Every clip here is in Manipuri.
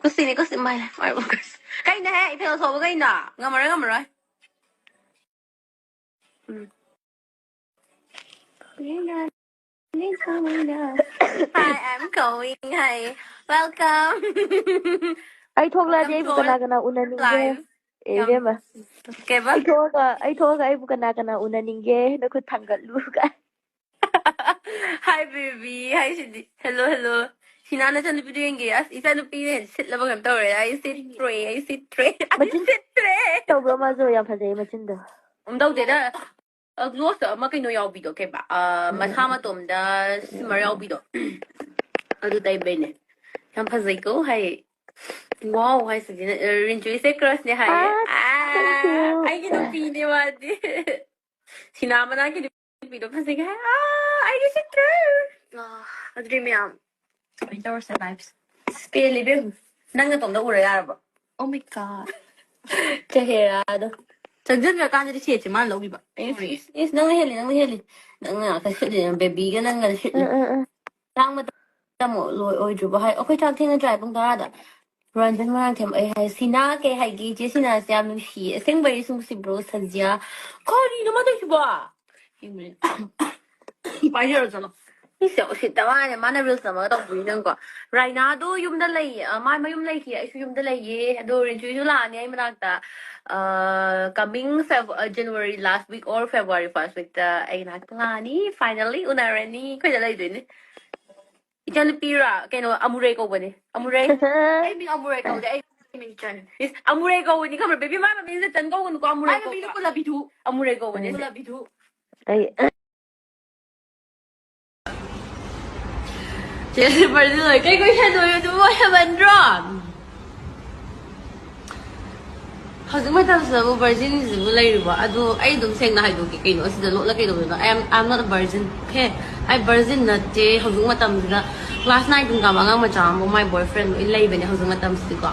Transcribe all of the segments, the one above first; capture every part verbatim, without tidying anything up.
ꯀꯨꯁꯤꯅꯦ, ꯀꯨꯁꯤ, my life, my workers. ꯀꯩꯅꯣꯍꯦ, ꯏꯐꯦꯜ ꯊꯣꯛꯑꯕ ꯀꯩꯅꯣ? ꯉꯝꯃꯔꯣꯏ, ꯉꯝꯃꯔꯣꯏ꯫ ꯎꯝ꯫ Hi, I'm going. Hi. Welcome. ꯑꯩ ꯊꯣꯛꯂꯛꯑꯗꯤ Welcome ꯑꯩꯕꯨ to ꯀꯅꯥ our ꯀꯅꯥ ꯎꯅꯅꯤꯡꯒꯦ? Live. ꯑꯦ, ꯌꯥꯝ ꯏꯕꯦꯝꯃ꯫ ꯀꯩꯕ? ꯑꯩ ꯊꯣꯛꯑꯒ, ꯑꯩ ꯊꯣꯛꯑꯒ ꯑꯩꯕꯨ ꯀꯅꯥ ꯀꯅꯥ ꯎꯅꯅꯤꯡꯒꯦ? ꯅꯈꯨꯠ ꯊꯥꯡꯒꯠꯂꯨ ꯀꯥꯏ꯫ Hi, baby. ꯍꯥꯏꯁꯤꯗꯤ꯫ Hello, hello. ꯁꯤꯅꯥ ꯅꯆꯟꯅꯨꯄꯤꯗꯣ ꯌꯦꯡꯒꯦ꯫ ꯑꯁ, ꯏꯆꯥꯅꯨꯄꯤꯅ ꯍꯦꯟꯅ ꯁꯤꯠꯂꯕ ꯀꯩꯅꯣꯝ ꯇꯧꯔꯦ꯫ ꯑꯩ ꯁꯤꯠꯇ꯭ꯔꯦ, ꯑꯩ ꯁꯤꯠꯇ꯭ꯔꯦ, ꯑꯩ ꯃꯆꯤꯟ ꯁꯤꯠꯇ꯭ꯔꯦ꯫ ꯇꯧꯕ꯭ꯔꯣ ꯃꯥꯁꯨ? ꯌꯥꯝ ꯐꯖꯩ ꯃꯆꯤꯟꯗꯣ꯫ ꯎꯝ, ꯇꯧꯗꯦꯗ꯫ ꯑ, gloss ꯑꯃ ꯀꯩꯅꯣ ꯌꯥꯎꯕꯤꯗꯣ, ꯀꯩꯕ? ꯑ, ꯎꯝ, ꯃꯁꯥ ꯎꯝ, ꯎꯝ꯫ ꯃꯇꯣꯝꯗ ꯎꯝ, shimmer ꯎꯝ, ꯎꯝ꯫ ꯌꯥꯎꯕꯤꯗꯣ꯫ ꯑꯗꯨ ꯇꯩꯕꯩꯅꯦ꯫ ꯌꯥꯝ ꯐꯖꯩꯀꯣ ꯍꯥꯏ꯫ Wow ꯍꯥꯏꯁꯤꯗꯤ, ꯑ, ꯔꯤꯟꯆꯨꯏꯁꯦ crushꯅꯦ ꯍꯥꯏꯌꯦ꯫ ꯑꯁ, thank you꯫ ꯑ, ꯑꯩꯒꯤ ꯅꯨꯄꯤꯅꯦ ꯃꯥꯗꯤ꯫ ꯁꯤꯅꯥ ꯃꯅꯥꯛꯀꯤ ꯅꯨꯄꯤꯗꯣ ꯐꯖꯩ ꯍꯥꯏ꯫ ꯑ, ꯑꯩꯗꯤ ꯁꯤꯠꯇ꯭ꯔꯦ꯫ ꯑ, ꯑꯗꯨꯗꯤ ꯃꯌꯥꯝ ꯀꯃꯥꯏꯅ ꯇꯧꯔꯁꯦ vibes? ꯄꯦꯜꯂꯦ ꯏꯕꯦꯝ꯫ ꯅꯪ ꯅꯇꯣꯝꯗ ꯎꯔ ꯌꯥꯔꯕꯣ? Oh my God꯫ ꯆꯍꯦꯔꯥꯗꯣ꯫ ꯆꯪꯁꯤꯟꯈ꯭ꯔꯀꯥꯟꯗꯗꯤ ꯁꯦꯠꯁꯦ ꯃꯥꯅ ꯂꯧꯈꯤꯕ꯫ ꯑꯩꯅ ꯍꯣꯏ꯫ Free꯫ ꯏꯁ, ꯅꯪꯅ ꯍꯦꯜꯂꯤ, ꯅꯪꯅ ꯍꯦꯜꯂꯤ꯫ ꯅꯪꯅ ꯉꯥꯛꯇ ꯁꯤꯠꯂꯤ, ꯕꯦꯕꯤꯒ ꯅꯪꯒ ꯁꯤꯠꯂꯤ꯫ ꯎꯝ, ꯎꯝ, ꯎꯝ꯫ ꯆꯥꯛ ꯃꯇꯝ ꯑꯃꯨꯛ ꯂꯣꯏ ꯑꯣꯏꯗ꯭ꯔꯤꯕꯣ ꯍꯥꯏ? ꯑꯩꯈꯣꯏ ꯆꯥꯛ ꯊꯦꯡꯅꯗ꯭ꯔꯥꯏ ꯄꯨꯡ ꯇꯔꯥꯗ? ꯔꯟꯖꯟ ꯃꯣꯏꯔꯥꯡꯊꯦꯝ, ꯑꯩ ꯍꯥꯏ, ꯁꯤꯅꯥ ꯀꯩ ꯍꯥꯏꯒꯦ? ꯏꯆꯦ ꯁꯤꯅꯥꯁꯦ ꯌꯥꯝ ꯅꯨꯡꯁꯤꯌꯦ꯫ ꯑꯁꯦꯡꯕꯩ ꯅꯨꯡꯁꯤꯕ꯭ꯔꯣ, ꯁꯖꯤꯌꯥ? ꯀꯔꯤꯅꯣ ꯃꯥ ꯇꯧꯏꯁꯤꯕꯣ? ꯌꯦꯡꯕꯅꯦ꯫ ꯄꯥꯏꯖꯔꯣ ꯆꯠꯂꯣ꯫ ꯏꯁ, ꯎꯁꯤꯠꯇꯕ ꯋꯥꯅꯦ, ꯃꯥꯅ reels ꯑꯃꯒ ꯇꯧꯕꯤꯔꯤ ꯅꯪꯀꯣ꯫ ꯔꯥꯏꯅꯥꯗꯣ ꯌꯨꯝꯗ ꯂꯩ, ꯑ, ꯃꯥ ꯃꯌꯨꯝ ꯂꯩꯈꯤ, ꯑꯩꯁꯨ ꯌꯨꯝꯗ ꯂꯩꯌꯦ꯫ ꯑꯗꯣ ꯔꯤꯟꯆꯨꯏꯁꯨ ꯂꯥꯛꯑꯅꯤ ꯑꯩ ꯃꯅꯥꯛꯇ꯫ ꯑ, coming Feb-, ꯑ, January last week or February first weekꯇ ꯑꯩ ꯅꯥꯛꯇ ꯂꯥꯛꯑꯅꯤ꯫ Finally ꯎꯅꯔꯅꯤ, ꯑꯩꯈꯣꯏꯗ ꯂꯩꯗꯣꯏꯅꯦ꯫ ꯏꯆꯟꯅꯨꯄꯤꯔꯣ? ꯀꯩꯅꯣ, ꯑꯃꯨꯔꯩ ꯀꯧꯕꯅꯦ꯫ ꯑꯃꯨꯔꯩ꯫ ꯑꯩ ꯃꯤꯡ ꯑꯃꯨꯔꯩ ꯀꯧꯗꯦ, ꯑꯩ ꯃꯤꯡ ꯆꯟ꯫ ꯏꯁ, ꯑꯃꯨꯔꯩ ꯀꯧꯕꯅꯤ ꯈꯪꯕ꯭ꯔꯥ? ꯕꯦꯕꯤ, ꯃꯥꯏ ꯃꯃꯤꯡꯁꯦ ꯆꯟ ꯀꯧꯒꯅꯨꯀꯣ, ꯑꯃꯨꯔꯩ ꯃꯥꯏ ꯃꯃꯤꯡꯗꯣ ꯀꯧꯕ꯫ ꯀꯨꯂꯕꯤꯗꯨ꯫ ꯑꯃꯨꯔꯩ ꯀꯧꯕꯅꯦ꯫ ꯎꯝ꯫ ꯀꯨꯂꯕꯤꯗꯨ꯫ ꯑꯩ ꯆꯦꯁꯦ ꯕ꯭ꯔꯥꯖꯤꯜ ꯑꯣꯏ꯫ ꯀꯩ ꯀꯣꯏꯁꯟ ꯑꯣꯏ ꯑꯗꯨꯕꯨ ꯍꯦꯃꯟꯗ꯭ꯔꯣ? ꯍꯧꯖꯤꯛ ꯃꯇꯝꯁꯤꯗꯕꯨ virginꯁꯤꯕꯨ ꯂꯩꯔꯤꯕꯣ? ꯑꯗꯨ ꯑꯩ ꯑꯗꯨꯝ ꯁꯦꯡꯅ ꯍꯥꯏꯗꯣꯛꯀꯦ ꯀꯩꯅꯣ, ꯑꯁꯤꯗ ꯂꯣꯠꯂ ꯀꯩꯗꯧꯗꯣꯏꯅꯣ? I am, I am not a virgin, okay? ꯑꯩ virgin ꯅꯠꯇꯦ꯫ ꯍꯧꯖꯤꯛ ꯃꯇꯝꯁꯤꯗ class nine ten ꯀꯥꯕ ꯑꯉꯥꯡ ꯃꯆꯥ ꯑꯃꯕꯨ my boyfriend ꯂꯣꯏ ꯂꯩꯕꯅꯦ ꯍꯧꯖꯤꯛ ꯃꯇꯝꯁꯤꯗꯤꯀꯣ꯫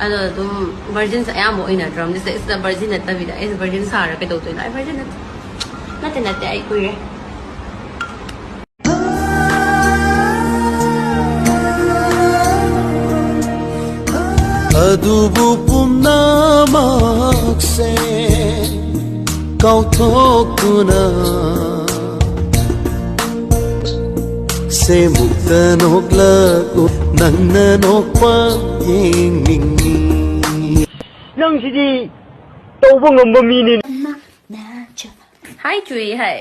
ꯑꯗꯣ ꯑꯗꯨꯝ virginꯁꯦ ꯑꯌꯥꯝꯕ ꯑꯣꯏꯅꯗ꯭ꯔꯕꯅꯤ꯫ ꯁꯤꯗꯩꯁꯤꯗ virgin ꯅꯠꯇꯕꯤꯗ ꯑꯩꯁꯦ virgin ꯁꯥꯔ ꯀꯩꯗꯧꯗꯣꯏꯅꯣ? ꯑꯩ virgin ꯅꯠꯇꯦ꯫ ꯅꯠꯇꯦ, ꯅꯠꯇꯦ, ꯑꯩ ꯀꯨꯏꯔꯦ꯫ ꯑꯗꯨꯕꯨ ꯄꯨꯝꯅꯃꯛꯁꯦ ꯀꯥꯎꯊꯣꯛꯇꯨꯅ ꯁꯦꯃꯨꯛꯇ ꯅꯣꯛꯂꯛꯎ, ꯅꯪꯅ ꯅꯣꯛꯄ ꯌꯦꯡꯅꯤꯡꯉꯤ꯫ ꯅꯪꯁꯤꯗꯤ ꯇꯧꯕ ꯉꯝꯕ ꯃꯤꯅꯤ꯫ ꯍꯥꯏ ꯆꯨꯏ ꯍꯥꯏ꯫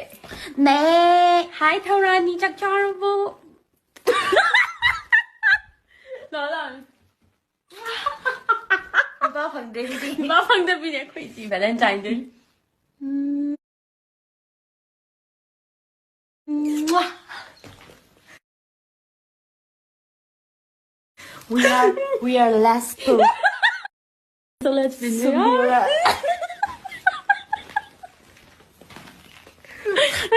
ꯅꯦ꯫ ꯍꯥꯏ ꯊꯧꯔꯥꯅꯤ, ꯆꯥꯛ ꯆꯥꯔꯕꯣ? ꯂꯥꯛꯑꯣ, ꯂꯥꯛꯑꯣ꯫ ꯅꯨꯄꯥ ꯐꯪꯗ꯭ꯔꯦ ꯁꯤꯗꯤ꯫ ꯅꯨꯄꯥ ꯐꯪꯗꯕꯤꯅꯦ ꯑꯩꯈꯣꯏꯗꯤ Valentine Day꯫ We are, we are less poor. So let's be Sumira.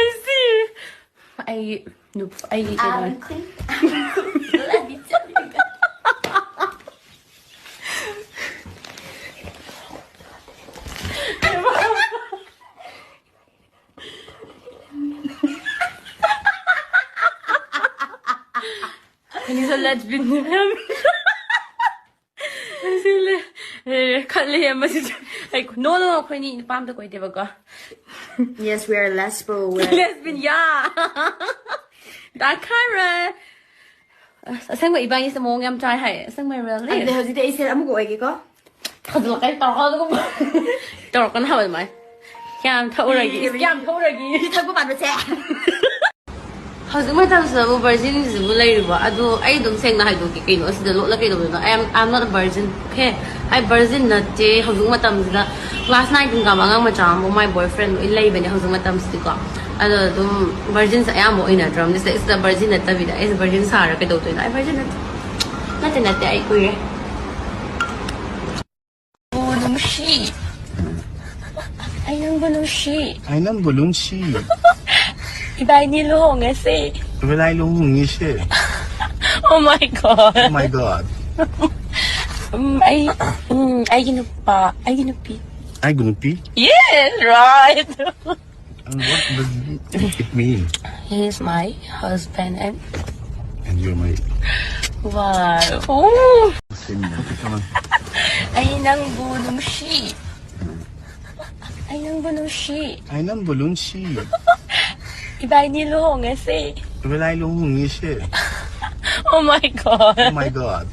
I see. ꯑꯩ ꯅꯨꯞ-, ꯑꯩꯒꯤ ꯀꯩꯅꯣ꯫ I'm clean. Let me tell you. ꯑꯅꯤꯁꯨ lesbian ꯅꯦ ꯃꯌꯥꯝ꯫ ꯑꯁꯤ ꯂꯦ-, ꯑꯦ, ꯈꯜꯂꯦ ꯃꯁꯤꯁꯨ꯫ ꯑꯩ, no, no, ꯑꯩꯈꯣꯏꯅꯤ ꯅꯨꯄꯥ ꯑꯝꯇ ꯀꯣꯏꯗꯦꯕꯀꯣ꯫ Yes, we are lesbo, we are lesbian, yeah. ꯗꯥꯈꯥꯔꯦ꯫ ꯑꯁ, ꯑꯁꯦꯡꯕ ꯏꯕꯥꯅꯤꯁꯦ ꯃꯑꯣꯡ ꯌꯥꯝ ꯆꯥꯏ ꯍꯥꯏ꯫ ꯑꯁꯦꯡꯕ really? ꯑꯗꯨꯗꯤ ꯍꯧꯖꯤꯛꯇꯤ ꯑꯩ ꯁꯦꯠ ꯑꯃꯨꯛꯀ ꯑꯣꯏꯒꯦꯀꯣ꯫ ꯊꯥꯖꯤꯜꯂꯛꯀꯅꯤ, ꯇꯧꯔꯛꯀꯅꯨ ꯑꯗꯨꯒꯨꯝꯕ꯫ ꯇꯧꯔꯛꯀꯅꯨ ꯍꯥꯏꯕ ꯑꯗꯨꯃꯥꯏꯅ꯫ ꯀꯌꯥꯝ ꯊꯛꯎꯔꯒꯦ? ꯏꯁ, ꯀꯌꯥꯝ ꯊꯛꯎꯔꯒꯦ? ꯏ ꯊꯛꯄ ꯃꯥꯟꯕꯁꯦ꯫ ꯍꯧꯖꯤꯛ ꯃꯇꯝꯁꯤꯗꯕꯨ virgin ꯁꯤꯕꯨ ꯂꯩꯔꯤꯕꯣ? ꯑꯗꯨ ꯑꯩ ꯑꯗꯨꯝ ꯁꯦꯡꯅ ꯍꯥꯏꯗꯣꯛꯀꯦ ꯀꯩꯅꯣ, ꯑꯁꯤꯗ ꯂꯣꯠꯂ ꯀꯩꯗꯧꯗꯣꯏꯅꯣ? I am, I'm not a virgin, okay? ꯑꯩ virgin ꯅꯠꯇꯦ꯫ ꯍꯧꯖꯤꯛ ꯃꯇꯝꯁꯤꯗ class nine ten ꯀꯥꯕ ꯑꯉꯥꯡ ꯃꯆꯥ ꯑꯃꯕꯨ my boyfriend ꯂꯣꯏ ꯂꯩꯕꯅꯦ ꯍꯧꯖꯤꯛ ꯃꯇꯝꯁꯤꯗꯤꯀꯣ꯫ ꯑꯗꯣ ꯑꯗꯨꯝ virgin ꯁꯦ ꯑꯌꯥꯝꯕ ꯑꯣꯏꯅꯗ꯭ꯔꯕꯅꯤ꯫ ꯁꯤꯗꯩꯁꯤꯗ virgin ꯅꯠꯇꯕꯤꯗ ꯑꯩꯁꯦ virgin ꯁꯥꯔ ꯀꯩꯗꯧꯗꯣꯏꯅꯣ? ꯑꯩ virgin ꯅꯠꯇꯦ꯫ ꯅꯠꯇꯦ, ꯅꯠꯇꯦ, ꯑꯩ ꯀꯨꯏꯔꯦ꯫ ꯑꯣ, ꯅꯨꯡꯁꯤ꯫ ꯑꯩ ꯅꯪꯕꯨ ꯅꯨꯡꯁꯤ꯫ ꯑꯩ ꯅꯪꯕꯨ ꯅꯨꯡꯁꯤ꯫ ꯏꯕꯥꯅꯤ ꯂꯨꯍꯣꯡꯉꯁꯦ꯫ ꯏꯕꯥꯅꯤ ꯂꯨꯍꯣꯡꯉꯁꯦ꯫ Oh my God. Oh my God. ꯎꯝ, ꯑꯩ, ꯎꯝ, ꯑꯩꯒꯤ ꯅꯨꯄꯥ, ꯑꯩꯒꯤ ꯅꯨꯄꯤ꯫ ꯑꯩꯒꯤ ꯅꯨꯄꯤ? Yes, right. And what does it mean? He is my husband and And you're my wow. Ooh. Same. Okay, come on. ꯑꯩ ꯅꯪꯕꯨ ꯅꯨꯡꯁꯤ꯫ ꯑꯩ ꯅꯪꯕꯨ ꯅꯨꯡꯁꯤ꯫ ꯑꯩ ꯅꯪꯕꯨ ꯅꯨꯡꯁꯤ꯫ ꯏꯕꯥꯅꯤ ꯂꯨꯍꯣꯡꯉꯁꯦ꯫ ꯏꯕꯥꯅꯤ ꯂꯨꯍꯣꯡꯉꯁꯦ꯫ Oh my God. Oh my God.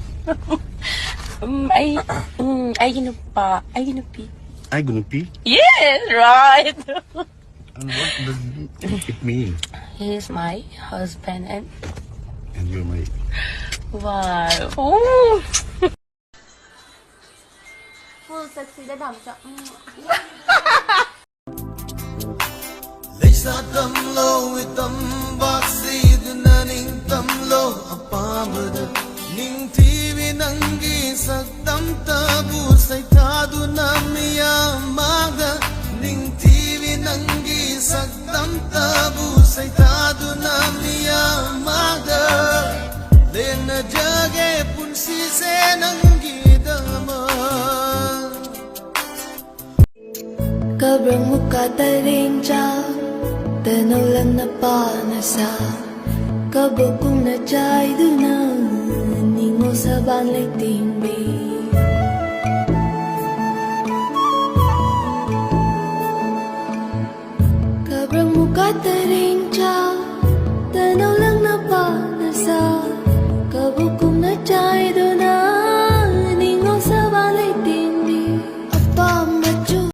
ꯎꯝ, ꯑꯩ, ꯎꯝ, ꯑꯩꯒꯤ ꯅꯨꯄꯥ, ꯑꯩꯒꯤ ꯅꯨꯄꯤ꯫ ꯑꯩꯒꯤ ꯅꯨꯄꯤ? Yes, right. And what does it mean? He is my husband and And you're my wow. Ooh. Full sexy ꯗ ꯗꯥꯝꯆꯥ꯫ ꯎꯝ꯫ ꯂꯩꯁꯥ ꯇꯝꯂꯣ ꯏꯇꯝ ꯕꯥꯛꯁꯤꯗꯨꯅ ꯅꯤꯡꯇꯝꯂꯣ ꯑꯄꯥꯝꯕꯗ꯫ ꯅꯤꯡꯊꯤꯕꯤ ꯅꯪꯒꯤ ꯁꯛꯇꯝꯇꯕꯨ ꯁꯩꯊꯥꯗꯨꯅ ꯃꯤꯌꯥꯝ ꯃꯥꯡꯗ꯫ ꯅꯤꯡꯊꯤꯕꯤ ꯅꯪꯒꯤ ꯁꯛꯇꯝꯇꯕꯨ ꯁꯩꯊꯥꯗꯨꯅ ꯃꯤꯌꯥꯝ ꯃꯥꯡꯗ꯫ ꯂꯦꯡꯅꯖꯒꯦ ꯄꯨꯟꯁꯤꯁꯦ ꯅꯪꯒꯤꯗꯃꯛ꯫ ꯀꯕ꯭ꯔꯪ ꯃꯨꯀꯥ ꯇꯔꯦꯡꯆꯥ, ꯇꯅꯧ ꯂꯪꯅ ꯄꯥꯅ ꯁꯥ꯫ ꯀꯕꯣꯛ ꯀꯨꯝꯅ ꯆꯥꯏꯗꯨꯅ, ꯅꯤꯡꯉꯣꯜ ꯁꯕꯥꯟ ꯂꯩꯇꯦꯡꯕꯤ꯫